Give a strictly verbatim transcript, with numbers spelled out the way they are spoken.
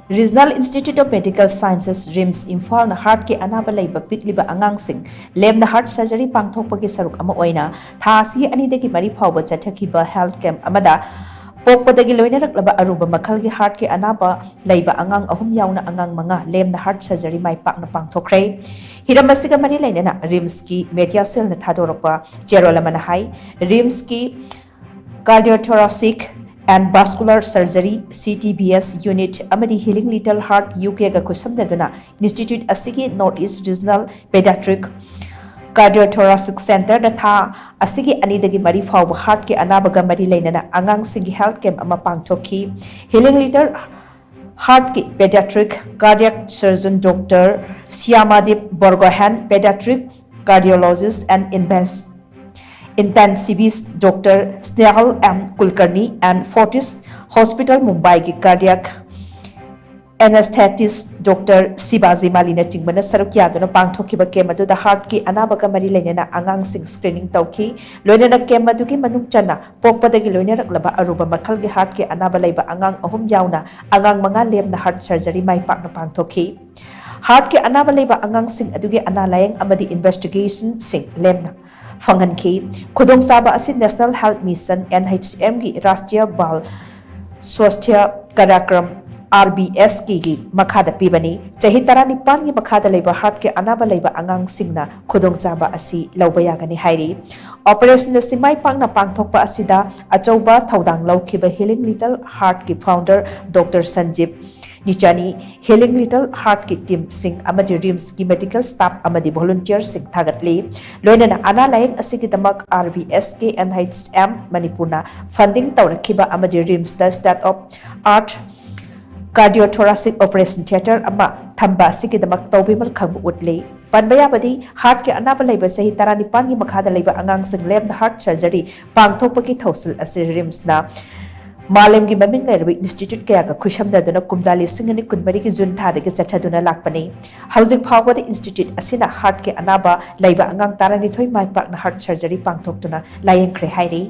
Regional Institute of Medical Sciences, RIMS, ꯏꯝꯐꯥꯜꯅ ꯍꯥꯔꯠꯀꯤ ꯑꯅꯥꯕ ꯂꯩꯕ ꯄꯤꯛꯂꯤꯕ ꯑꯉꯥꯡꯁꯤꯡ ꯂꯦꯝꯅ ꯍꯥꯔꯠ ꯁꯔꯖꯔꯤ ꯄꯥꯡꯊꯣꯛꯄꯒꯤ ꯁꯔꯨꯛ ꯑꯃ ꯑꯣꯏꯅ ꯊꯥ ꯑꯁꯤꯒꯤ ꯑꯅꯤꯗꯒꯤ ꯃꯔꯤ ꯐꯥꯎꯕ ꯆꯠꯊꯈꯤꯕ ꯍꯦꯜꯊ ꯀꯦꯝꯞ ꯑꯃꯗ ꯄꯣꯛꯄꯗꯒꯤ ꯂꯣꯏꯅꯔꯛꯂꯕ ꯑꯔꯨꯕ ꯃꯈꯜꯒꯤ ꯍꯥꯔꯠꯀꯤ ꯑꯅꯥꯕ ꯂꯩꯕ ꯑꯉꯥꯡ ꯑꯍꯨꯝ ꯌꯥꯎꯅ ꯑꯉꯥꯡ ꯃꯉꯥ ꯂꯦꯝꯅ ꯍꯥꯔꯠ ꯁꯔꯖꯔꯤ ꯃꯥꯏ ꯄꯥꯛꯅ ꯄꯥꯡꯊꯣꯛꯈ꯭ꯔꯦ꯫ ꯍꯤꯔꯝ ꯑꯁꯤꯒ ꯃꯔꯤ ꯂꯩꯅꯅ ꯔꯤꯝꯁꯀꯤ ꯃꯦꯗꯤꯌꯥ ꯁꯦꯜꯅ ꯊꯥꯗꯣꯔꯛꯄ ꯆꯦꯔꯣꯜ ꯑꯃꯅ ꯍꯥꯏ, ꯔꯤꯝꯁꯀꯤ Cardiothoracic and Vascular Surgery, C T V S unit ꯑꯃꯗꯤ Healing Little Heart U K ꯒ ꯈꯨꯠꯁꯝꯅꯗꯨꯅ ꯏꯟꯁꯇꯤꯇ꯭ꯌꯨꯠ ꯑꯁꯤꯒꯤ North East Regional Pediatric Cardiothoracic Centre ꯗ ꯊꯥ ꯑꯁꯤꯒꯤ ꯑꯅꯤꯗꯒꯤ ꯃꯔꯤ ꯐꯥꯎꯕ ꯍꯥꯔꯠꯀꯤ ꯑꯅꯥꯕꯒ ꯃꯔꯤ ꯂꯩꯅꯅ ꯑꯉꯥꯡꯁꯤꯡꯒꯤ ꯍꯦꯜꯊ ꯀꯦꯝꯞ ꯑꯃ ꯄꯥꯡꯊꯣꯛꯈꯤ꯫ ꯍꯤꯂꯤꯡ ꯂꯤꯇꯜ ꯍꯥꯔꯠꯀꯤ paediatric cardiac surgeon doctor Shyamadip Borgohain, paediatric cardiologist and intensivist doctor Snehal M Kulkarni and Fortis hospital ꯃꯨꯝꯕꯥꯏꯒꯤ ꯀꯥꯔꯗꯤꯌꯥꯛ ꯑꯦꯅꯦꯁꯊꯦꯇꯤꯁ ꯗꯣꯛꯇꯔ ꯁꯤꯕꯥꯖꯤ ꯃꯥꯂꯤꯅꯆꯤꯡꯕꯅ ꯁꯔꯨꯛ ꯌꯥꯗꯨꯅ ꯄꯥꯡꯊꯣꯛꯈꯤꯕ ꯀꯦꯝꯞ ꯑꯗꯨꯗ ꯍꯥꯔꯠꯀꯤ ꯑꯅꯥꯕꯒ ꯃꯔꯤ ꯂꯩꯅꯅ ꯑꯉꯥꯡꯁꯤꯡ ꯁ꯭ꯀ꯭ꯔꯤꯅꯤꯡ ꯇꯧꯈꯤ꯫ ꯂꯣꯏꯅꯅ ꯀꯦꯝꯞ ꯑꯗꯨꯒꯤ ꯃꯅꯨꯡ ꯆꯟꯅ ꯄꯣꯛꯄꯗꯒꯤ ꯂꯣꯏꯅꯔꯛꯂꯕ ꯑꯔꯨꯕ ꯃꯈꯜꯒꯤ ꯍꯥꯔꯠꯀꯤ ꯑꯅꯥꯕ ꯂꯩꯕ ꯑꯉꯥꯡ ꯑꯍꯨꯝ ꯌꯥꯎꯅ ꯑꯉꯥꯡ ꯃꯉꯥ ꯂꯦꯝꯅ ꯍꯥꯔꯠ ꯁꯔꯖꯔꯤ ꯃꯥꯏ ꯄꯥꯛꯅ ꯄꯥꯡꯊꯣꯛꯈꯤ꯫ ꯍꯥꯔꯠꯀꯤ ꯑꯅꯥꯕ ꯂꯩꯕ ꯑꯉꯥꯡꯁꯤꯡ ꯑꯗꯨꯒꯤ ꯑꯅꯥ ꯂꯥꯌꯦꯡ ꯑꯃꯗꯤ ꯏꯟꯚꯦꯁꯇꯤꯒꯦꯁꯟꯁꯤꯡ ꯂꯦꯝꯅ ꯐꯪꯍꯟꯈꯤ꯫ ꯈꯨꯗꯣꯡꯆꯥꯕ ꯑꯁꯤ National Health Mission, N H M ꯒꯤ ꯔꯥꯁꯇ꯭ꯔꯤꯌ ꯕꯥꯜ Swasthya ꯀꯥꯔꯌꯀ꯭ꯔꯝ, R B S K ꯒꯤ ꯃꯈꯥꯗ ꯄꯤꯕꯅꯤ꯫ ꯆꯍꯤ ꯇꯔꯥꯅꯤꯄꯥꯟꯒꯤ ꯃꯈꯥꯗ ꯂꯩꯕ ꯍꯥꯔꯠꯀꯤ ꯑꯅꯥꯕ ꯂꯩꯕ ꯑꯉꯥꯡꯁꯤꯡꯅ ꯈꯨꯗꯣꯡꯆꯥꯕ ꯑꯁꯤ ꯂꯧꯕ ꯌꯥꯒꯅꯤ ꯍꯥꯏꯔꯤ꯫ ꯑꯣꯄꯔꯦꯁꯟ ꯑꯁꯤ ꯃꯥꯏ ꯄꯥꯛꯅ ꯄꯥꯡꯊꯣꯛꯄ ꯑꯁꯤꯗ ꯑꯆꯧꯕ ꯊꯧꯗꯥꯡ ꯂꯧꯈꯤꯕ ꯍꯤꯂꯤꯡ ꯂꯤꯇꯜ ꯍꯥꯔꯠꯀꯤ ꯐꯥꯎꯟꯗꯔ ꯗꯣꯛꯇꯔ ꯁꯟꯖꯤꯞ ꯅꯤꯆꯥꯅꯤ, ꯍꯤꯂꯤꯡ ꯂꯤꯇꯜ ꯍꯥꯔꯠꯀꯤ ꯇꯤꯝꯁꯤꯡ ꯑꯃꯗꯤ ꯔꯤꯝꯁꯀꯤ ꯃꯦꯗꯤꯀꯦꯜ ꯁ꯭ꯇꯥꯐ ꯑꯃꯗꯤ ꯚꯣꯂꯨꯟꯇꯤꯌꯔꯁꯤꯡ ꯊꯥꯒꯠꯂꯤ꯫ ꯂꯣꯏꯅꯅ ꯑꯅꯥ ꯂꯥꯌꯦꯡ ꯑꯁꯤꯒꯤꯗꯃꯛ R B S K N H M ꯃꯅꯤꯄꯨꯔꯅ ꯐꯟꯗꯤꯡ ꯇꯧꯔꯛꯈꯤꯕ ꯑꯃꯗꯤ ꯔꯤꯝꯁꯇ state of art cardiothoracic operation theatre ꯑꯃ ꯊꯝꯕ ꯑꯁꯤꯒꯤꯗꯃꯛ ꯇꯧꯕꯤꯃꯜ ꯈꯪꯕ ꯎꯠꯂꯤ꯫ ꯄꯟꯕ ꯌꯥꯕꯗꯤ, ꯍꯥꯔꯠꯀꯤ ꯑꯅꯥꯕ ꯂꯩꯕ ꯆꯍꯤ ꯇꯔꯥꯅꯤꯄꯥꯟꯒꯤ ꯃꯈꯥꯗ ꯂꯩꯕ ꯑꯉꯥꯡꯁꯤꯡ ꯂꯦꯝꯅ ꯍꯥꯔꯠ ꯁꯔꯖꯔꯤ ꯄꯥꯡꯊꯣꯛꯄꯒꯤ ꯊꯧꯁꯤꯜ ꯑꯁꯤ ꯔꯤꯝꯁꯅ ꯃꯥꯂꯦꯝꯒꯤ ꯃꯃꯤꯡ ꯂꯩꯔꯕ ꯏꯟꯁꯇꯤꯇ꯭ꯌꯨꯠ ꯀꯌꯥꯒ ꯈꯨꯠꯁꯝꯅꯗꯨꯅ ꯀꯨꯝꯖꯥ ꯂꯤꯁꯤꯡ ꯑꯅꯤ ꯀꯨꯟꯃꯔꯤꯒꯤ ꯖꯨꯟ ꯊꯥꯗꯒꯤ ꯆꯠꯊꯗꯨꯅ ꯂꯥꯛꯄꯅꯤ꯫ ꯍꯧꯖꯤꯛ ꯐꯥꯎꯕꯗ ꯏꯟꯁꯇꯤꯇ꯭ꯌꯨꯠ ꯑꯁꯤꯅ ꯍꯥꯔꯠꯀꯤ ꯑꯅꯥꯕ ꯂꯩꯕ ꯑꯉꯥꯡ ꯇꯔꯥꯅꯤꯊꯣꯏ ꯃꯥꯏ ꯄꯥꯛꯅ ꯍꯥꯔꯠ ꯁꯔꯖꯔꯤ ꯄꯥꯡꯊꯣꯛꯇꯨꯅ ꯂꯥꯌꯦꯡꯈ꯭ꯔꯦ ꯍꯥꯏꯔꯤ꯫